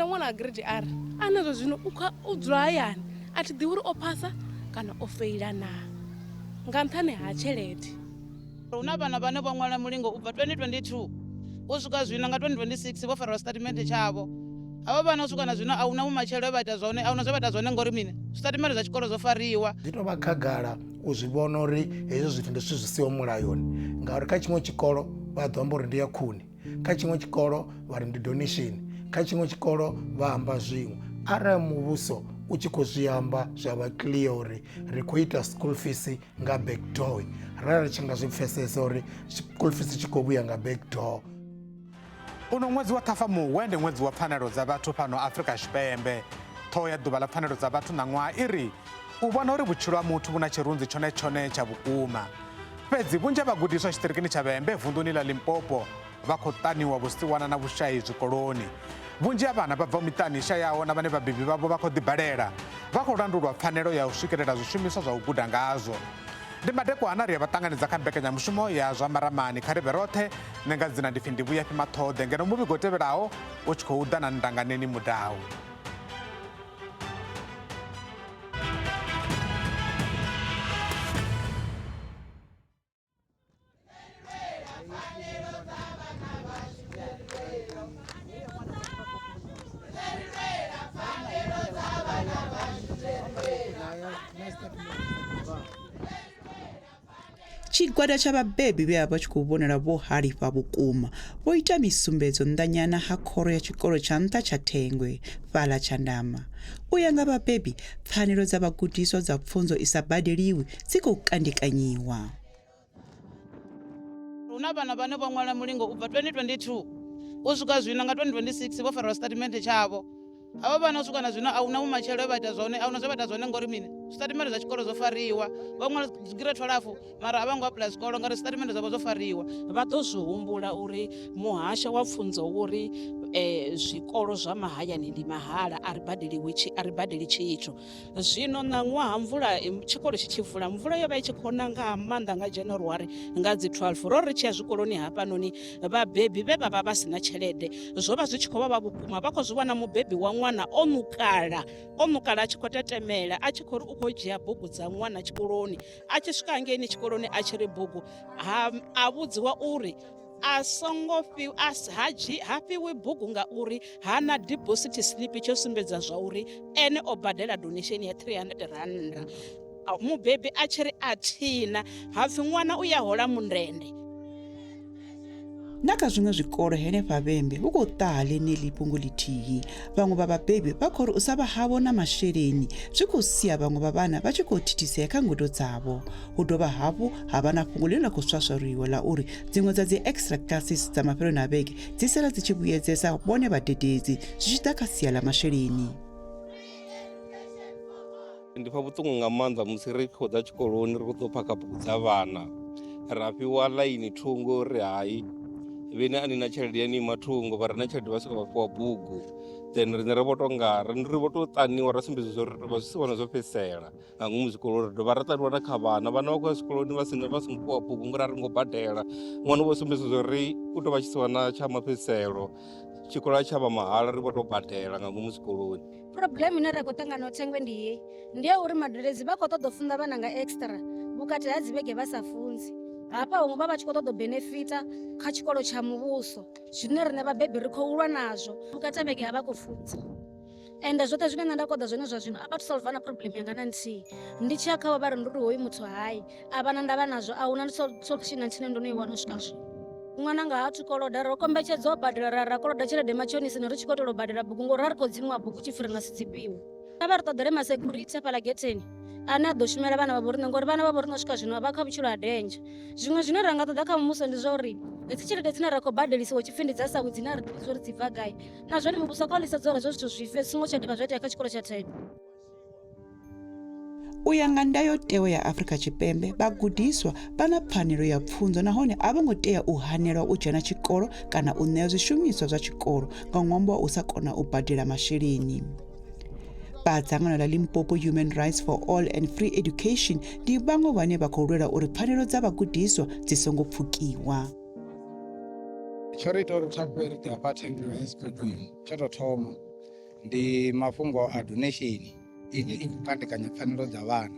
na ṅwana wa grade R ane zwa zwino u kha u dzula hayani, a thi ḓivhi uri o phasa kana o feila naa nga nṱhani ha tshelede. Hu na vhana vhane vho ṅwala mulingo u bva 2022 u swika zwino nga 2026 vho farelwa sitatimennde tshavho. Havho vhana u swika na zwino a huna vhumatshelo he vha ita zwone, a huna zwe vha ita zwone ngori mini zwitatimennde zwa tshikolo zwo fariwa. Zwi tou vha khagala u zwi vhona uri hezwi zwithu ndi zwithu zwi siho mulayoni ngauri kha tshiṅwe tshikolo vha ḓo amba uri ndi ya khuni, kha tshiṅwe tshikolo vha ri ndi donation, kha tshiṅwe tshikolo vha amba zwiṅwe. Arali muvhuso u tshi khou zwi amba zwa vha clear uri ri khou ita school fees nga back door, ra ri tshi nga zwi pfesesa uri school fees tshi khou vhuya nga back door. Uno ṅwedzi wa Ṱhafamuhwe ndi ṅwedzi wa pfanelo dza vhathu fhano Afrika Tshipembe. Ṱhoho ya ḓuvha ḽa pfanelo dza vhathu ṋaṅwaha i ri, U vhona uri vhutshilo ha muthu vhu na tshirunzi tshone tshone tsha vhukuma. Fhedzi vhunzhi ha vhagudiswa tshiṱirikini tsha Vhembe vunḓuni ḽa Limpopo vha khou ṱaniwa vhusiwana na vhushai zwikoloni. Vhunzhi ha vhana vha bvaho miṱani i shayaho na vhane vhabebi vhavho vha khou ḓibalela vha khou landulwa pfanelo ya u swikelela zwishumiswa zwa u guda ngazwo. Ndi madekwana ri a vha ṱanganedza kha mbekanyamushumo ya zwa maramani kha ri vhe roṱhe. Nṋe nga dzina ndi pfi Ndivhuyafhi Maṱhoḓe ngeno muvhigo u tevhelaho u tshi khou ḓa na Ndanganeni Mudau. Tshigwada tsha vhabebi vhe vha vha tshi khou vhonala vho halifha vhukuma vho ita misumbedzo nnḓanyana ha khoro ya tshikolo tsha nṱha tsha Thengwe fhaḽa Tshandama. U ya nga vhabebi, pfanelo dza vhagudiswa dza pfunzo i sa badeliwi dzi khou kandikanyiwa. Hu na vhana vhane vho ṅwala mulingo u bva 2022 u swika zwino nga 2026 vho farelwa sitatimennde tshavho. Havho vhana u swika na zwino a huna vhumatshelo he vha ita zwone, a huna zwe vha ita zwone ngori mini zwitatimennde zwa tshikolo zwo fariwa. Vho ṅwala grade 12 mara a vho ngo apuḽaya zwikolo ngauri zwitatimennde zwavho zwo fariwa. Vha ḓo zwi humbula uri muhasho wa pfunzo wo ri zwikolo zwa mahayani ndi mahala a ri badeliwi a ri badeli tshithu. Zwino ṋaṅwaha mvula tshikolo tshi tshi vula mvula yo vha i tshi khou na nga maanḓa nga January nga dzi 12 ro ri tshi ya zwikoloni hafhanoni vhabebi vhe vha vha vha si na tshelede zwo vha zwi tshi khou vha vha vhukuma vha khou zwi vhona mubebi wa ṅwana o ṋukala o ṋukala a tshi khou tetemela a tshi khou ri u khou dzhia bugu dza ṅwana tshikoloni a tshi swika hangeini tshikoloni a tshi ri bugu ha a vhudziwa uri a songo fhiwa ha dzhi ha fhiwi bugu ngauri hana deposit slip tsho sumbedza zwa uri ene o badela donation ya 300 rannda. Mubebi a tshi ri a thina hapfi ṅwana u ya hola mundende. Na kha zwiṅwe zwikolo henefha Vhembe hu khou ṱaha ḽeneḽi fhungo ḽithihi. Vhaṅwe vha vhabebi vha khou ri u sa vha havho na masheleni zwi khou sia vhaṅwe vha vhana vha tshi khou thithisea kha ngudo dzavho. Hu dovha hafhu ha vha na fhungo ḽine ḽa khou swaswariwa ḽa uri dziṅwe dza dzi extra classes dza mafheloni a vhege dzi sala dzi tshi vhuyedzesa vhone vhadededzi zwi tshi ḓa kha sia ḽa masheleni. Ndi pfa vhuṱungu nga maanḓa musi ri khou ḓa tshikoloni ri khou ḓo phakha bugu dza vhana ra fhiwa ḽaini thungo uri hai vhene a ni na tshelede ya ni ima thungo vha re na tshelede vha swika vha fhiwa bugu then riṋe ri vho tou nga ri vho tou ṱaniwa ra sumbedzisa uri vha zwisiwana zwo fhedzisela nga ngomu zwikoloni ri dovha ra ṱaniwa na kha vhana vhana vha khou ya zwikoloni vha sina vha songo fhiwa bugu ngori a ri ngo badela ṅwana u vho sumbedzisa uri u tou vha tshisiwana tsha mafhedziselo tshikolo a tsha vha mahala ri vho tou badela nga ngomu zwikoloni. Problem ine ra khou ṱangana nayo Thengwe ndi heyi, ndi ya uri madededzi vha khou ṱoḓa u funza vhana nga extra vhukati ha dzi vhege vha sa funzi. Hafha huṅwe vha vha tshi khou ṱoḓa u benefita kha tshikolo tsha muvhuso zwine riṋe vhabebi ri khou lwa nazwo. Vhukati ha vhege a vha khou funza ende zwoṱhe zwine nṋe nda khou ṱoḓa zwone zwa zwino a vha thu solver na problem yanga na nthihi. Ndi tshi ya khavho vha ri ndi uri hoyu muthu hai a vha na ndavha nazwo a huna solution na nthihi ine ndo no i wana u swika zwino. Ṅwananga ha thu koloda ro kombetshedzwa u badela ra ra koloda tshelede matshonisi ri tshi khou itela u badela bugu ngori ra ri khou dzimiwa bugu tshi pfhi ri nga si dzi fhiwe. Kha vha ri ṱoḓele masecurity hafhaḽa getheni ane a ḓo shumela vhana vha vho riṋe ngori vhana vha vho riṋe u swika zwino vha kha vhutshilo ha danger. Zwiṅwe zwine ra nga ṱoḓa kha muvhuso ndi zwa uri hedzi tshelede dzine ra khou badelisiwa tshipfhi ndi dza sawi dzine a ri ḓivhi uri dzi bva gai na zwone muvhuso kha u lisedza uri hezwo zwithu zwi fe zwi songo tsha dovha zwa itea kha tshikolo tsha Thengwe. U ya nga ndayotewa ya Afrika Tshipembe, vhagudiswa vha na pfanelo ya pfunzo nahone a vho ngo tea u hanelwa u dzhena tshikolo kana u ṋewa zwishumiswa zwa tshikolo nga ṅwambo wa u sa kona u badela masheleni. Vha dzangano ḽa Limpopo Human Rights for All and Free Education ndi vhaṅwe vhane vha khou lwela uri pfanelo dza vhagudiswa dzi songo pfukiwa. Tsho ri ita uri takuwe ri ḓe hafha Thengwe High School tsho tou thoma. Ndi mafhungo a donation ine i khou kandekanya pfanelo dza vhana,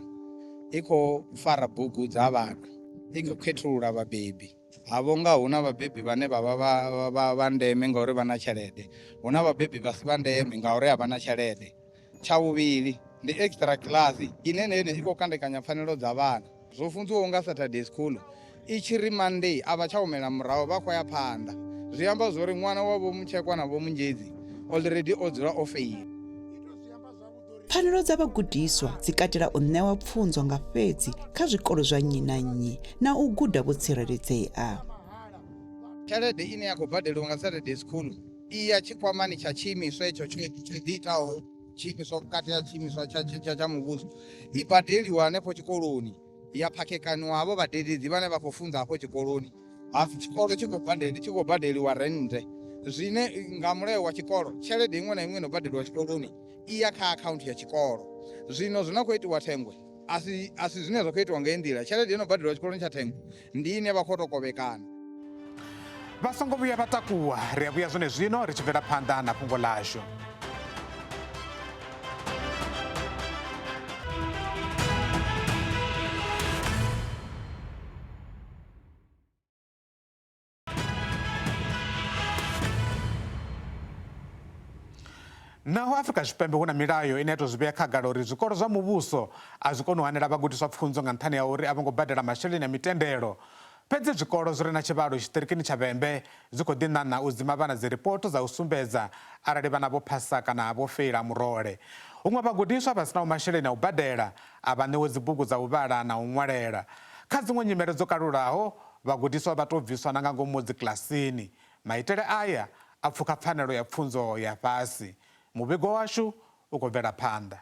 i khou fara bugu dza vhana, i khou khethulula vhabebi. Havho nga hu na vhabebi vhane vha vha vha vha ndeme ngauri vha na tshelede, hu na vhabebi vha si vha ndeme ngauri a vha na tshelede. Tsha vhuvhili ndi extra class ine na yone i khou kandekanya pfanelo dza vhana. Zwo funziwaho nga Saturday school i tshi ri Monday a vha tsha humela murahu vha khou ya phanḓa, zwi amba zwori ṅwana wa Vho Mutshekwa na Vho Munzhedzi already o dzula o feila. Pfanelo dza vhagudiswa dzi katela u ṋewa pfunzo nga fhedzi kha zwikolo zwa nnyi na nnyi na u guda vho tsireledzea. Tshelede ine ya khou badeliwa nga Saturday school i ya tshikwamani tsha tshiimiswa itsho tsho ḓiitaho tshiimiswa vhukati ha tshiimiswa tsha muvhuso, i badeliwa hanefho tshikoloni ya phakhekaniwa havho vhadededzi vhane vha khou funza hafho tshikoloni. Hapfi tshikolo tshi khou badela tshi khou badeliwa rennde, zwine nga mulayo wa tshikolo tshelede iṅwe na iṅwe ino badeliwa tshikoloni i ya kha akhaunthu ya tshikolo. Zwino zwi no khou itiwa Thengwe a si a si zwine zwa khou itiwa nga heyi nḓila, tshelede ino badeliwa tshikoloni tsha Thengwe ndi ine vha khou tou kovhekana. Vha songo vhuya vha takuwa, ri a vhuya zwone zwino ri tshi bvela phanḓa na fhungo ḽashu. Naho Afrika Tshipembe hu na milayo ine ya tou zwi vhea khagala uri zwikolo zwa muvhuso a zwi koni u hanela vhagudiswa pfunzo nga nṱhani ha uri a vho ngo badela masheleni a mitendelo, fhedzi zwikolo zwi re na tshivhalo tshiṱirikini tsha Vhembe zwi khou ḓi ṋaṋa u dzima vhana dziripoto dza u sumbedza arali vhana vho phasa kana vho feila murole. Huṅwe vhagudiswa vha si naho masheleni a u badela a vha ṋewe dzibugu dza u vhala na u ṅwalela. Kha dziṅwe nyimele dzo kalulaho, vhagudiswa vha tou bviswa na nga ngomu dzikilasini. Maitele aya a pfukha pfanelo ya pfunzo ya fhasi. Muvhigo washu u khou bvela phanḓa.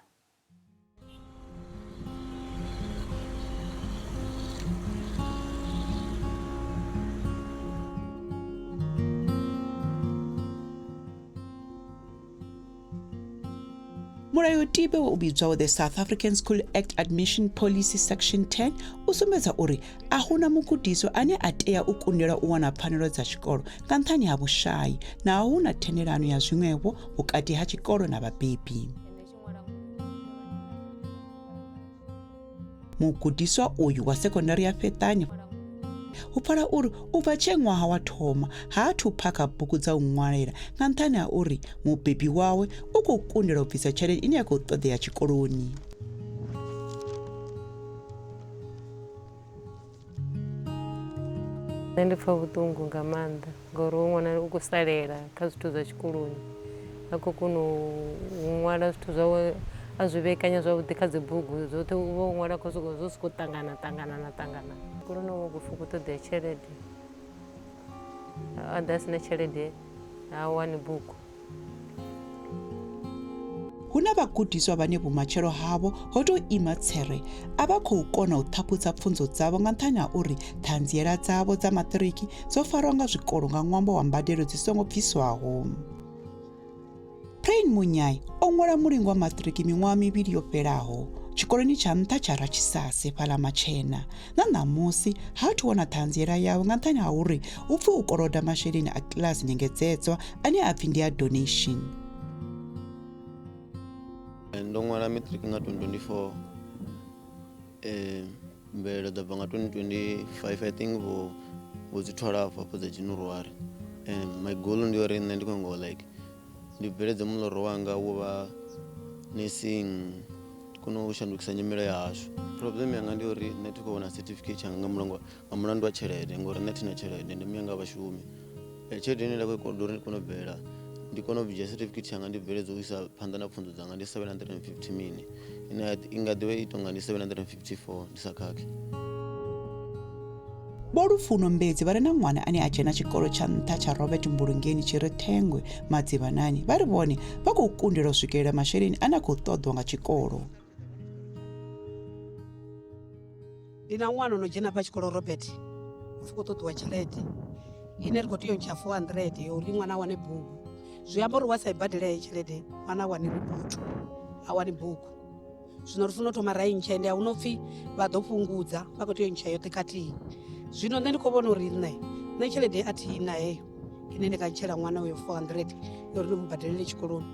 Mulayotibe u vhidzwaho The South African School Act Admission Policy Section 10 u sumbedza uri a huna mugudiswa ane a tea u kundelwa u wana pfanelo dza tshikolo nga nṱhani ha vhushai naho hu na thendelano ya zwiṅwevho vhukati ha tshikolo na vhabebi. Mugudiswa uyu wa sekondari ya Fhetani hu pfala uri u bva tshee ṅwaha wa thoma ha athu phakha bugu dza u ṅwalela nga nṱhani ha uri mubebi wawe u khou kundelwa u bvisa tshelede ine ya khou ṱoḓea tshikoloni. Nṋe ndi pfha vhuṱungu nga maanḓa ngauri hoyu ṅwana u khou salela kha zwithu zwa tshikoloni, ha khou kona u ṅwala zwithu zwawe a zwi vhekanya zwavhuḓi kha dzi bugu dzoṱhe u vha o ṅwala kho sokou zwo sokou ṱangana ṱangana na ṱangana. Tshikoloni hu vha hu khou pfhi hu khou ṱoḓea tshelede, a ḓa a si na tshelede ha wani bugu. Hu na vhagudiswa vhane vhumatshelo havho ho tou ima tsere, a vha khou kona u ṱhaphudza pfunzo dzavho nga nṱhani ha uri ṱhanziela dzavho dza maṱiriki dzo farwa nga zwikolo nga ṅwambo wa mbadelo dzi songo bviswaho. Prain Munyai o ṅwala mulingo wa maṱiriki miṅwaha mivhili yo fhelaho tshikoloni tsha nṱha tsha Ratshishase fhaḽa Matshena. Na ṋamusi ha athu wana ṱhanziela yawe nga nṱhani ha uri hu pfi u koloda masheleni a kilasi nyengedzedzwa ane a pfi ndi a donation. Ndo ṅwala matric nga 2024 mvelelo dza bva nga 2025 I think vho vho dzi thola hafhu hafho dza January. My goal ndi uri nṋe ndi khou ngo like ndi bveledze muloro wanga wo vha nursing kone u shandukisa nyimele ya hashu. Problem yanga ndi uri nṋe thi khou wana certificate tshanga nga mulandu nga mulandu wa tshelede ngori nṋe thina tshelede ndi miyanga vhashumi. Tshelede ine nda khou i koloda uri ndi kone u bvela ndi kone u dzhia certificate tshanga ndi bveledze u isa phanḓa na pfunzo dzanga ndi 750 mini ine i nga ḓivha i tonga ndi 754 ndi sa khakhi. Vho Lufuno Mbedzi vha re na ṅwana ane a dzhena tshikolo tsha nṱha tsha Robert Mbulungeni tshi re Thengwe, Madzivhanani vha ri vhone vha khou kundelwa u swikelela masheleni ane a khou ṱoḓwa nga tshikolo. Ndi na ṅwana o no dzhena hafha tshikolo Robert hu pfi khou ṱoḓiwa tshelede ine ri khou tea u ntsha 400 ya uri ṅwana a wane bugu zwi amba uri wa sa i badela heyi tshelede ṅwana a wani ripotho a wani bugu zwino ri funa u thoma ra i ntsha ende a hu no pfhi vha ḓo fhungudza vha khou tea u ntsha yoṱhe khathihi zwino nṋe ndi khou vhona uri nṋe nṋe tshelede a thi na heyo ine ndi nga ntshela ṅwana uyo 400 ya uri ndi mu badelele tshikoloni.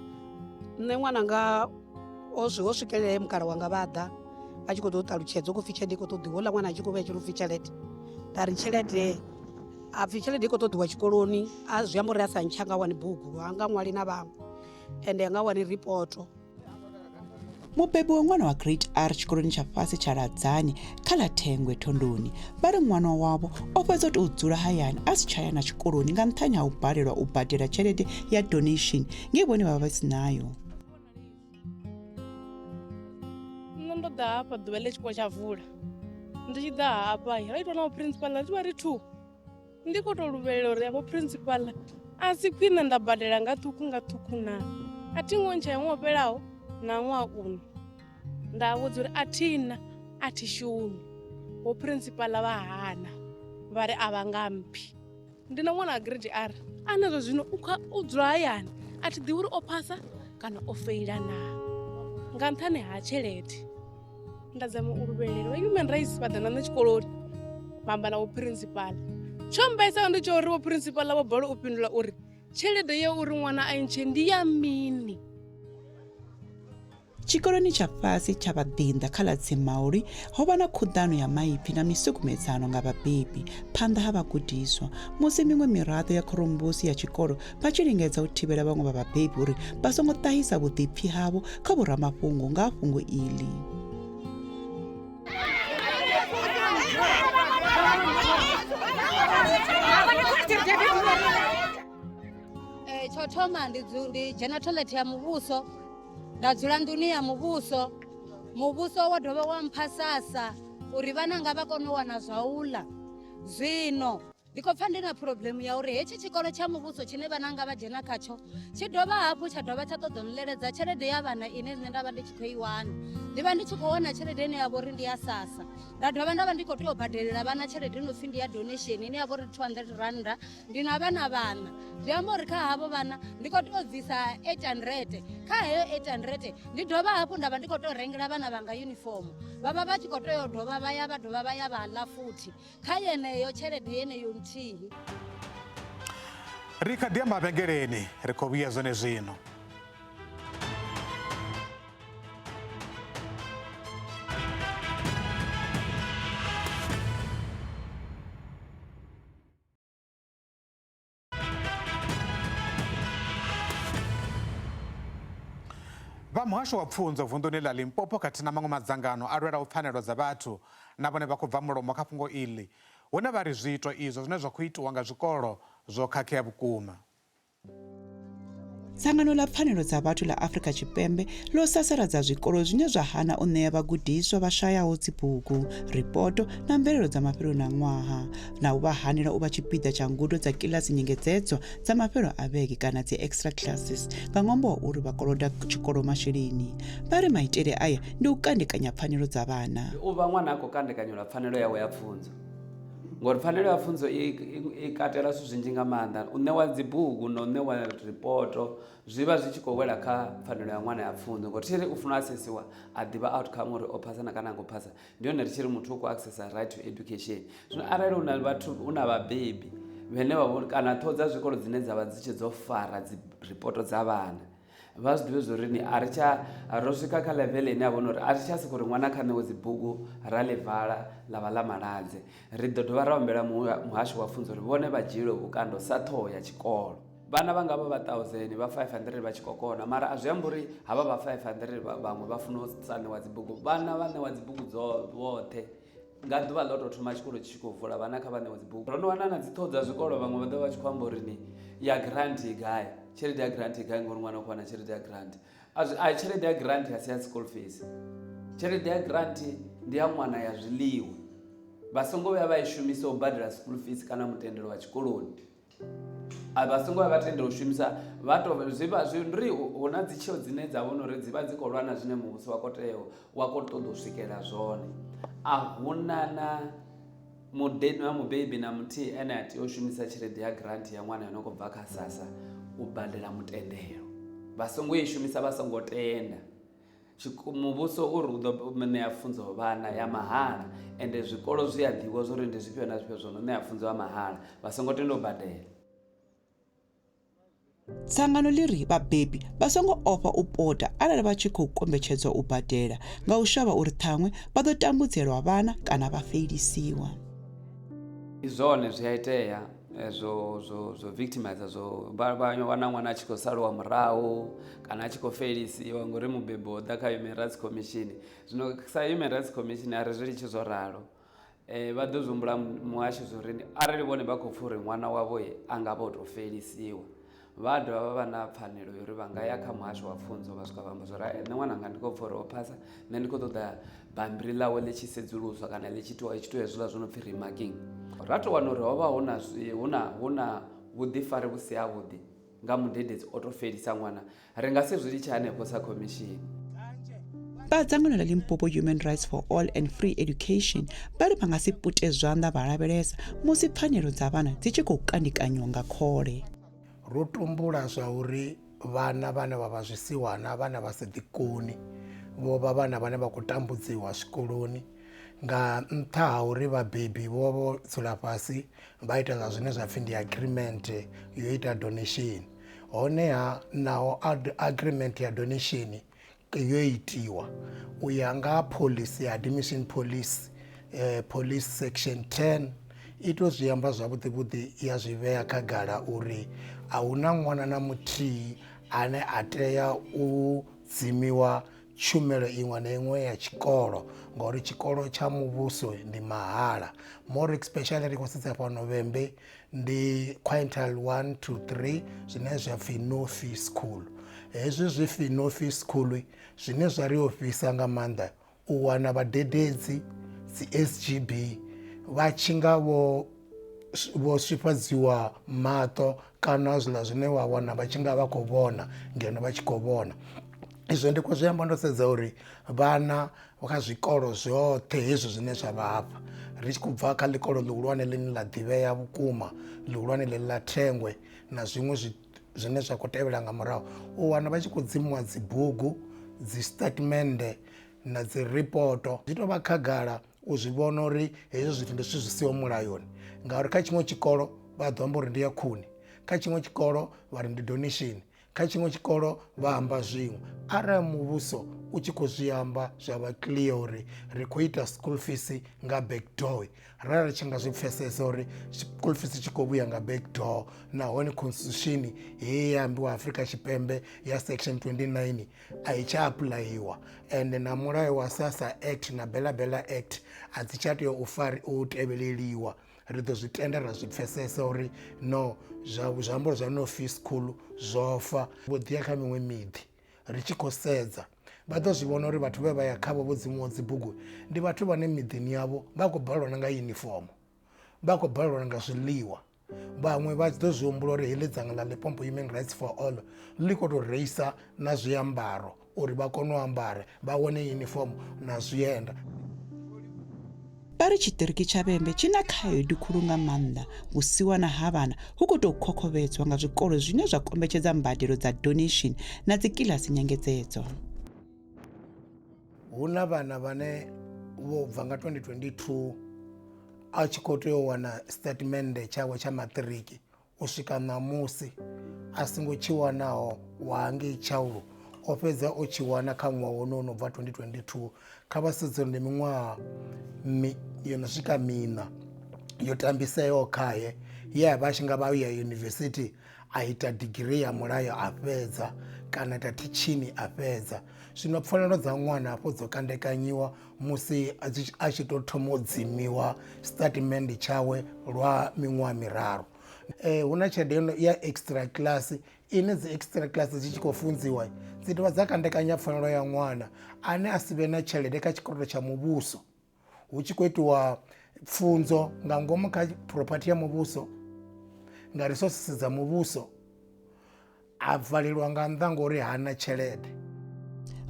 Nṋe ṅwananga o zwi ho swikelela he mukala wanga vha ḓa vha tshi khou ḓo ṱalutshedza khou pfhi tshelede i khou ṱoḓiwa houḽa ṅwana a tshi khou vhuya tshi pfhi tshelede nda ri tshelede a pfhi tshelede i khou ṱoḓiwa tshikoloni a zwi amba uri a sa ntsha nga wani bugu ha nga ṅwali na vhaṅwe ende a nga wani ripoto. Mubebi wa ṅwana wa Grade R tshikoloni tsha fhasi tsha Ladzani kha ḽa Thengwe Thondoni vha ri ṅwana wavho o fhedza u tou dzula hayani a si tsha ya na tshikoloni nga nṱhani ha u balelwa u badela tshelede ya donation nge vhone vha vha vha si nayo. Nṋe ndo ḓa hafha ḓuvha ḽe tshikolo tsha vula ndi tshi ḓa hafha ra itwa na vho principal ri tshi vha ri two ndi khou tou luvhelela uri avho principal a si khwine nda badela nga ṱhukhu nga ṱhukhu na a thi ngo ntsha ya ṅwaha fhelaho na ṅwaha uno nda vhudza uri a thina a thi shumi vho principal vha hana vha ri a vha nga mphi ndi na ṅwana wa grade r ane zwa zwino u dzula hayani a thi ḓivhi uri o phasa kana o feila na nga nṱhani ha tshelede nda zama u luvhelela vha human rights vha ḓa na nṋe tshikoloni vha amba na vho principal tsho mbaisa ndi tsho uri vho principal vho balelwa u fhindula uri tshelede ya uri ṅwana a ntshe ndi ya mini. Tshikoloni tsha fhasi tsha vhaḓinḓa kha ḽa Tsimauli ho vha na khuḓano ya maipfi na misukumedzano nga vhabebi phanḓa ha vhagudiswa musi miṅwe miraḓo ya khorombusi ya tshikolo vha tshi lingedza u thivhela vhaṅwe vha vhabebi uri vha songo ṱahisa vhuḓipfi havho kha vhoramafhungo nga ha fhungo iḽi. Tsho thoma ndi dzhena toilet ya muvhuso nda dzula nḓuni ya muvhuso muvhuso wa dovha wa mpha sasa uri vhananga vha kone u wana zwa u ḽa zwino ndi khou pfa ndi na phuroblemu ya uri hetshi tshikolo tsha muvhuso tshine vhananga vha dzhena khatsho tshi dovha hafhu tsha dovha tsha ṱoḓa nleledza tshelede ya vhana ine nṋe nda vha ndi tshi khou i wana ndi vha ndi tshi khou wana tshelede ine ya vha uri ndi ya sasa nda dovha nda vha ndi khou tea u badelela vhana tshelede ino pfhi ndi ya donation ine ya vha uri 200 randa ndi na vhana vhana zwi amba uri kha havho vhana ndi khou tea u bvisa 800 kha heyo 800 ndi dovha hafhu nda vha ndi khou tea u rengela vhana vhanga yunifomo vha vha vha tshi khou tea u dovha vha ya vha dovha vha ya vha ḽa futhi kha yeneyo tshelede yeneyo nthihi. Ri kha ḓi ya mavhengeleni, ri khou vhuya zwenezwino. Vha muhasho wa pfunzo vunḓuni ḽa Limpopo khathihi na maṅwe madzangano a lwelaho pfanelo dza vhathu na vhone vha khou bva mulomo kha fhungo iḽi, hune vha ri zwiito izwo zwine zwa khou itiwa nga zwikolo zwo khakhea vhukuma. Dzangano ḽa Pfanelo dza Vhathu ḽa Afrika Tshipembe ḽo sasaladza zwikolo zwine zwa hana u ṋea vhagudiswa vha shayaho dzibugu, ripoto na mvelelo dza mafheloni a ṅwaha na u vha hanela u vha tshipiḓa tsha ngudo dza kiḽasi nyengedzedzo dza mafhelo a vhege kana dzi extra classes nga ṅwambo wa uri vha koloda tshikolo masheleni. Vha ri maitele aya ndi u kandekanya pfanelo dza vhana. Ndi u vha ṅwana a khou kandekanyelwa pfanelo yawe ya pfunzo ngori pfanelo ya pfunzo i, i, i katela zwithu zwinzhi nga maanḓa u ṋewa dzibugu na u ṋewa ripoto zwi vha zwi tshi khou wela kha pfanelo ya ṅwana ya pfunzo ngori thi ri u funa asesiwa a ḓivha outcome uri o phasa na kana a ngo phasa ndi hone ri tshi ri muthu u khou accessa right to education zwino arali hu na vhathu hu na vhabebi vhene vha kana ṱhoho dza zwikolo dzine dza vha dzi tshi dzo fara dzi ripoto dza vhana vha zwi ḓivhe zwori ni a ri tsha ro swika kha level ine ya vhona uri a ri tsha soko ri ṅwana kha ṋewe dzibugu ra ḽi vala ḽa vha ḽa maladze ri ḓo dovha ra humbela muhasho wa pfunzo uri vhone vha dzhielwe vhukando sa ṱhoho ya tshikolo vhana vha nga vha vha 1000 vha 500 vha tshi khou kona mara a zwi amba uri havha vha 500 vhaṅwe vha funa u sa ṋewa dzibugu vhana vha ṋewa dzibugu dzo vhoṱhe nga ḓuvha ḽo tou thoma tshikolo tshi tshi khou vula vhana kha vha ṋewe dzibugu ro no wana na dzi ṱhoho dza zwikolo vhaṅwe vha ḓo vha tshi khou amba uri ni ya grant i gai tshelede ya grant i gai ngori ṅwana u khou wana tshelede ya grant a tshelede ya grant a si ya school fees tshelede ya grant ndi ya ṅwana ya zwiḽiwa vha songo vhuya vha i shumisa u badela school fees kana mutendelo wa tshikoloni a vha songo vha vha tendela u shumisa vha to zwi vha zwi ri hu na dzi tsheo dzine dza vhona uri dzi vha dzi khou lwa na zwine muvhuso wa khou tea wa khou ṱoḓa u swikelela zwone a huna na mudeni wa mubebi na muthihi ene a tea u shumisa tshelede ya grant ya ṅwana yo no khou bva kha sasa u badela mutendelo vha songo i shumisa vha songo tenda Muvhuso u ri u ḓo ṋea pfunzo vhana ya mahala ende zwikolo zwi a ḓivha zwa uri ndi zwifhio na zwifhio zwo no ṋea pfunzo ya mahala vha songo tenda u badela. Dzangano ḽi ri vhabebi vha songo ofha u pota arali vha tshi khou kombetshedzwa u badela nga u shavha uri ṱhaṅwe vha ḓo tambudzelwa vhana kana vha feilisiwa. Ndi zwone zwi a itea zwo zwo zwo victimizer zwo vha wana ṅwana a tshi khou saliwa murahu kana a tshi khou feilisiwa ngori mubebi o ḓa kha Human Rights Commission. Zwino sa Human Rights Commission a ri zwi litshi zwo ralo vha ḓo zwi humbula muhasho zwo ri arali vhone vha khou pfha uri ṅwana wavho a nga vha o tou feilisiwa vha dovha vha vha na pfanelo ya uri vha nga ya kha muhasho wa pfunzo vha swika vha amba zwori nṋe ṅwananga ndi khou pfha uri o phasa nṋe ndi khou ṱoḓa bammbiri ḽawe ḽi tshi sedzuluswa kana ḽi tshi itiwa i tshi itiwa hezwiḽa zwo no pfhi remarking. Ra tou wana uri ho vha hu na hu na hu na vhuḓifari vhu si havhuḓi nga mudededzi o tou fhelisa ṅwana ri nga si zwi litshe hanefho sa khomishini. Vha dzangano ḽa Limpopo Human Rights for All and Free Education vha ri vha nga si pute zwanḓa vha lavhelesa musi pfanelo dza vhana dzi tshi khou kandekanywa nga khole. Ro tumbula zwa uri vhana vhane vha vha zwisiwana, vhana vha sa ḓikoni, vho vha vhana vhane vha khou tambudziwa zwikoloni nga nṱha ha uri vhabebi vho vho dzula fhasi vha ita zwa zwine zwa pfhi ndi agreement yo ita donation. Honeha naho agreement ya donation yo itiwa u ya nga phoḽisi ya admission policy police section 10 i to zwi amba zwavhuḓi vhuḓi ya zwi vhea khagala uri a hu na ṅwana na muthihi ane a tea u dzimiwa tshumelo iṅwe na iṅwe ya tshikolo ngori tshikolo tsha muvhuso ndi mahala. More especially ri khou sedza fhano Vhembe ndi quintile 1 to 3 zwine zwa pfhi no fee school. Hezwi zwi pfhi no fee school zwine zwa ri ofhisa nga maanḓa u wana vhadededzi dzi SGB vha tshi nga vho vho swifhadziwa maṱo kana zwiḽa zwine wa wana vha tshi nga vha khou vhona ngeno vha tshi khou vhona. Izwo ndi khou zwi amba ndo sedza uri vhana kha zwikolo zwoṱhe hezwi zwine zwa vha hafha ri tshi khou bva kha ḽikolo ḽihulwane ḽine ḽa ḓivhea vhukuma ḽihulwane ḽe ḽa Thengwe na zwiṅwe zwine zwa khou tevhela nga murahu u wana vha tshi khou dzimiwa dzibugu dzi statement na dzi ripoto. Zwi tou vha khagala u zwi vhona uri hezwi zwithu ndi zwithu zwi siho mulayoni ngauri kha tshiṅwe tshikolo vha ḓo amba uri ndi ya khuni, kha tshiṅwe tshikolo vha ri ndi donation, kha tshiṅwe tshikolo vha amba zwiṅwe. Arali muvhuso u tshi khou zwi amba zwa vha clear uri ri khou ita school fees nga back door ra ri tshi nga zwi pfesesa uri school fees tshi khou vhuya nga back door nahone constitution heyi ya ambiwa Afrika Tshipembe ya section 29 a i tsha apuḽaiwa ende na mulayo wa SASSA Act na Bela Bela Act a dzi tsha tea u fari u tevheleliwa. Ri ḓo zwi tenda ra zwi pfesesa uri no zwa zwi amba uri zwa no fee school zwo fa. Vho ḓi ya kha miṅwe miḓi ri tshi khou sedza vha ḓo zwi vhona uri vhathu vhe vha ya khavho vho dzimiwa dzibugu ndi vhathu vhane miḓini yavho vha khou balelwa na nga yunifomo, vha khou balelwa nga zwiḽiwa. Vhaṅwe vha ḓo zwi humbula uri heḽi dzangano ḽa Limpopo Human Rights for All ḽi khou tou reisa na zwiambaro uri vha kone u ambara vha wane yunifomo na zwienda. Vha ri tshiṱiriki tsha Vhembe tshi na khaedu khulu nga maanḓa. Vhusiwana ha vhana hu khou tou khokhovhedzwa nga zwikolo zwine zwa kombetshedza mbadelo dza donation na dzikiḽasi nyengedzedzo. Hu na vhana vhane vho bva nga 2022 a tshi khou tea u wana sitatimennde tshawe tsha maṱiriki u swika ṋamusi a songo tshi wanaho wa hangei Tshaulu o fhedza o tshi wana kha ṅwaha wono no bva 2022 kha vha sedze uri ndi miṅwaha yo no swika miṋa yo tambiseaho khaye ye a vha a tshi nga vha ya yunivesithi a ita digirii ya mulayo a fhedza kana ita thitshini a fhedza. Zwino pfanelo dza ṅwana hafho dzo kandekanyiwa musi a tshi tou thoma u dzimiwa sitatimennde tshawe lwa miṅwaha miraru. Hu na tshelede ya extra class ine dzi extra class dzi tshi khou funziwa dzi dovha dza kandekanya pfanelo ya ṅwana ane a si vhe na tshelede kha tshikolodo tsha muvhuso hu tshi khou itiwa pfunzo nga ngomu kha phurophathi ya muvhuso nga resources dza muvhuso a valelwa nga nnḓa ngori hana tshelede.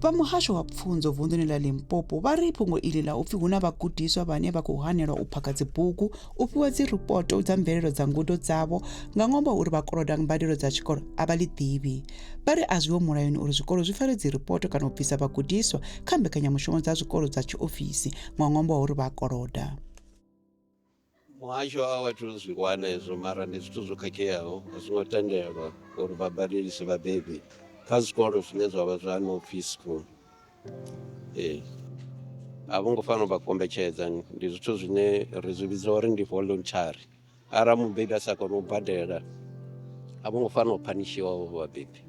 Vha muhasho wa pfunzo vunḓuni ḽa Limpopo vha ri fhungo iḽi ḽa u pfi hu na vhagudiswa vhane vha khou hanelwa u phakha dzibugu, u fhiwa dziripoto dza mvelelo dza ngudo dzavho nga ṅwambo wa uri vha koloda mbadelo dza tshikolo a vha ḽi ḓivhi. Vha ri a zwiho mulayoni uri zwikolo zwi fare dziripoto kana u bvisa vhagudiswa kha mbekanyamushumo dza zwikolo dza tshiofisi nga ṅwambo wa uri vha a koloda. Muhasho a wathu zwi wana hezwo mara ndi zwithu zwo khakheaho, a zwi ngo tendelwa uri vha badelise vhabebi kha zwikolo zwine zwa vha zwa no fee school. Ee, a vho ngo fanela u vha kombetshedza, ndi zwithu zwine ri zwi vhidza uri ndi voluntary. Arali mubebi a sa koni u badela a vho ngo fanela u phanishiwa havho vhabebi.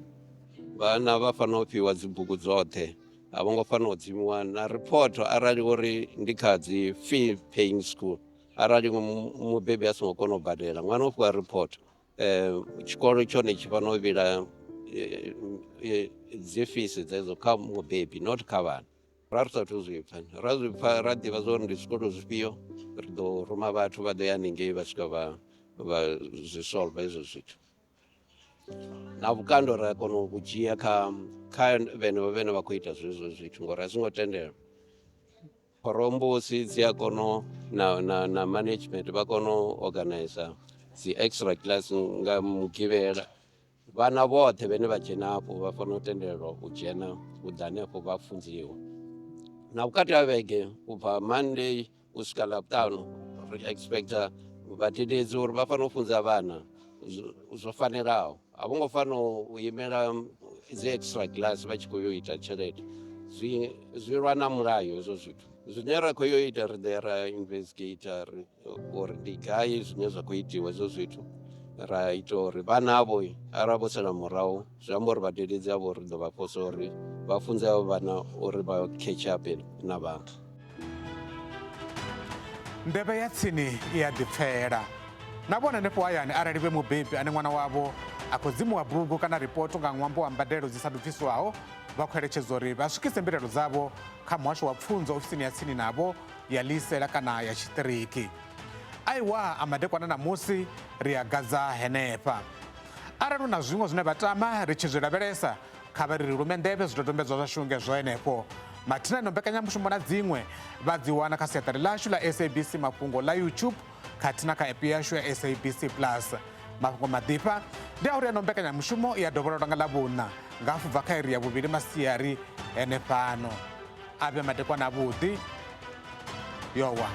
Vhana vha fanela u fhiwa dzibugu dzoṱhe, a vho ngo fanela u dzimiwa na ripotho arali uri ndi kha dzi fee paying school. Arali mubebi a songo kona u badela ṅwana u fhiwa ripotho, tshikolo tshone tshi fanela u vhila dzi fees dzedzo kha mubebi not kha vhana. Ra ri sathu zwi pfa, ra zwi pfa ra ḓivha zwa uri ndi zwikolo zwifhio ri ḓo ruma vhathu vha ḓo ya haningei vha swika vha vha zwi solve hezwo zwithu. Na vhukando ra kona u vhu dzhia kha kha vhenevho vhene vha khou ita zwezwo zwithu ngori a zwi ngo tendelwa. Khorombusi dzi a kona na, na, na management vha kona u organizer dzi extra class nga mugivhela vhana vhoṱhe vhane vha dzhena afho vha fanela u tendelwa u dzhena u ḓa hanefho vha funziwa. Na vhukati ha vhege u bva Monday u swika Ḽavhuṱanu ri expecta vhadededzi uri vha fanela u funza vhana zwo fanelaho, a vho ngo fanela u imela dzi extra class vha tshi khou yo ita tshelede, zwi zwi lwa na mulayo hezwo zwithu. Zwine ra khou yo ita ri ḓo ya ra investigator uri ndi gai zwine zwa khou itiwa hezwo zwithu, ra ita uri vhana avho arali vho sala murahu zwi amba uri vhadededzi avho ri ḓo vha fosa uri vha funze avho vhana uri vha catch up na vhaṅwe. Nḓevhe ya tsini i a ḓipfela. Na vhone henefho hayani arali vhe mubebi ane ṅwana wavho a khou dzimiwa bugu kana ripoto nga ṅwambo wa mbadelo dzi sa bviswaho, vha khou eletshedzwa uri vha swikise mbilaelo dzavho kha muhasho wa pfunzo ofisini ya tsini navho ya ḽiisela kana ya tshiṱiriki. Aiwa a madekwana ṋamusi ri a gadza henefha. Arali hu na zwiṅwe zwine vha tama ri tshi zwi lavhelesa, kha vha ri ri lume nḓevhe zwidodombedzwa zwashu ngezwo henefho. Mathina ino mbekanyamushumo na dziṅwe vha dzi wana kha siaṱari ḽashu ḽa SABC Mafhungo ḽa YouTube khathihi na kha app yashu ya SABC Plus. Mafhungo maḓifha ndi a uri ino mbekanyamushumo i a dovhololwa nga Ḽavhuṋa nga hafu bva kha iri ya vhuvhili masiari henefhano. A vhe madekwana avhuḓi. Yo wa.